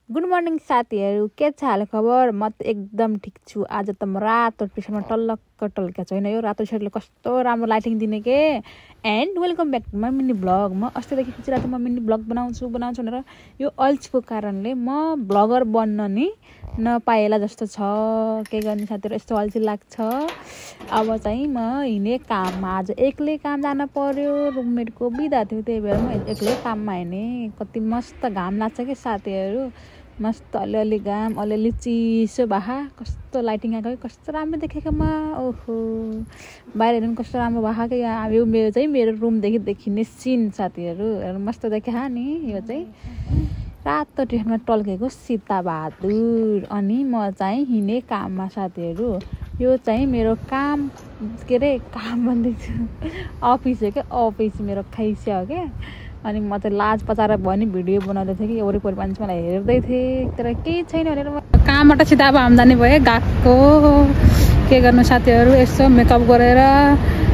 Good morning साथीहरू, के छ हाल खबर? म त एकदम ठिक छु। आज त म रातो टी सर्टमा टल्लक्क टल्केको छैन। यो रातो सर्टले कस्तो राम्रो लाइटिङ दिने के। And welcome back to my mini blog. म अस्तिदेखि खिचिरहेको म मिनी ब्लग बनाउँछु भनेर यो अल्छीको कारणले म ब्लगर बन्न नि नपाएला जस्तो छ। के गर्ने साथीहरू, यस्तो अल्छी लाग्छ। अब चाहिँ म हिँडे काममा। आज एक्लै काम जान पर्यो। रुममेटको बिदा थियो, त्यही भएर म एक्लै काममा हिँडेँ। कति मस्त घाम लाग्छ कि साथीहरू। मस्त अलिअलि घाम, अलिअलि चिसो बाहा, कस्तो लाइटिङ आएको, कस्तो राम्रो देखेको म। ओहो, बाहिर हेर्नु कस्तो राम्रो बाहा कि। यो मेरो चाहिँ मेरो रुमदेखि देखिने सिन साथीहरू, मस्त देखा नि। यो चाहिँ रातो टिसर्टमा टल्केको सीता बहादुर। अनि म चाहिँ हिँडेँ काममा साथीहरू। यो चाहिँ मेरो काम के अरे, काम भन्दैछु अफिस हो क्या। अफिस मेरो खैसिया हो क्या। अनि म चाहिँ लाज पचाएर भयो नि भिडियो बनाउँदै थिएँ कि वरिपरि मान्छे मलाई हेर्दै थिएँ, तर केही छैन भनेर म कामबाट सिधा अब आम्दानी भएँ। गएको के गर्नु साथीहरू, यसो मेकअप गरेर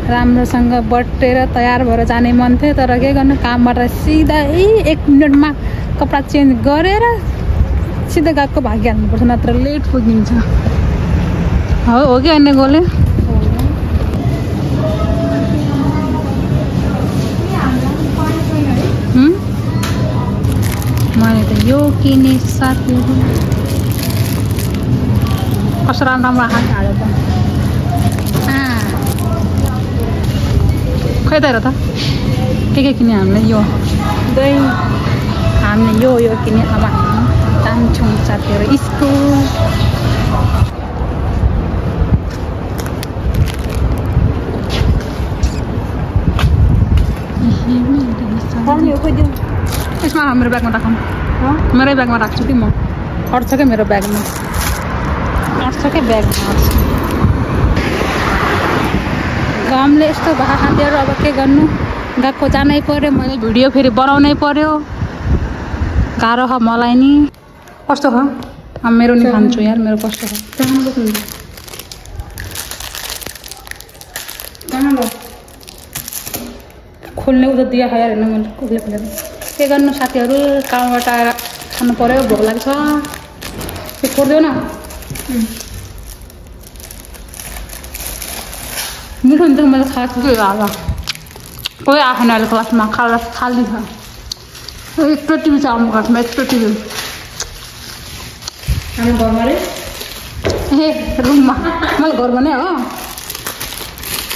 राम्रोसँग बटेर तयार भएर जाने मन थियो। तर के गर्नु, कामबाट सिधा 1 मिनटमा कपडा चेन्ज गरेर सिधा गएको भागिहाल्नुपर्छ, नत्र लेट पुगिन्छ। हो कि अन्य गोले मैले त यो किने साथीहरू। कस्तो राम्रो आँखा हाल्यो त। खै त हेर त के किने हामीले। यो दही हामीले यो किने। अब हामी जान्छौँ साथीहरू स्कुल। यसमा मेरो ब्यागमा राखौँ। मेरै ब्यागमा राख्छु कि म। अट्छ क्या मेरो ब्यागमा, अट्छ क्या ब्यागमा अट्छ। घामले यस्तो भए साथीहरू, अब के गर्नु, गएको जानै पर्यो। मैले भिडियो फेरि बनाउनै पर्यो। गाह्रो छ मलाई नि। कस्तो छ? मेरो नि खान्छु यार, मेरो कस्तो छ खोल्ने उता दिया खाएर हेर्नु मैले खोलेर। के गर्नु साथीहरू, कामबाट आएर खानु पर्यो, भोक लाग्छ। त्यो खोल्दैन मिठो हुन्छ। मैले खाएको के होला, कोही आएन अहिले क्लासमा। खाली छ। यत्रो टिभी छ हाम्रो क्लासमा, यत्रो टिभी। हाम्रो घरमा रे ए रुममा, मैले घरमा नै हो।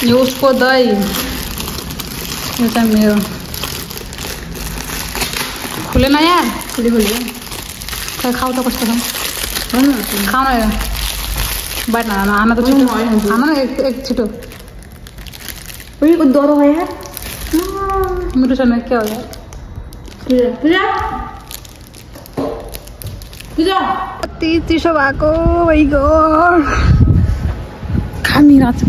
यो उसको दही, यो चाहिँ मेरो। खुलेन यार, खुली खै खाऊ त कस्तो छ खाऊ न। बाहिर खाना त छिटो खाना न, एक छिटो। उयो डरो हो यार, मिठो छैन क्या हो यार। कति चिसो भएको भइगयो। खामिरहेको छ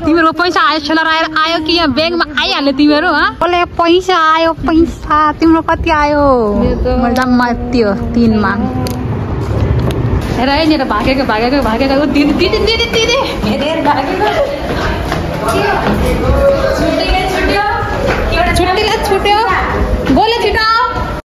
तिमीहरूको पैसा आयो सेलर आयो कि यहाँ ब्याङ्कमा आइहाल्यो तिमीहरू? कसले पैसा आयो? पैसा तिम्रो कति आयो? मैले जम्मा यति हो 3 मा। हेर है नि, भागेको दिदी हेरेर भागेको। छुट्यो बोले छिटो।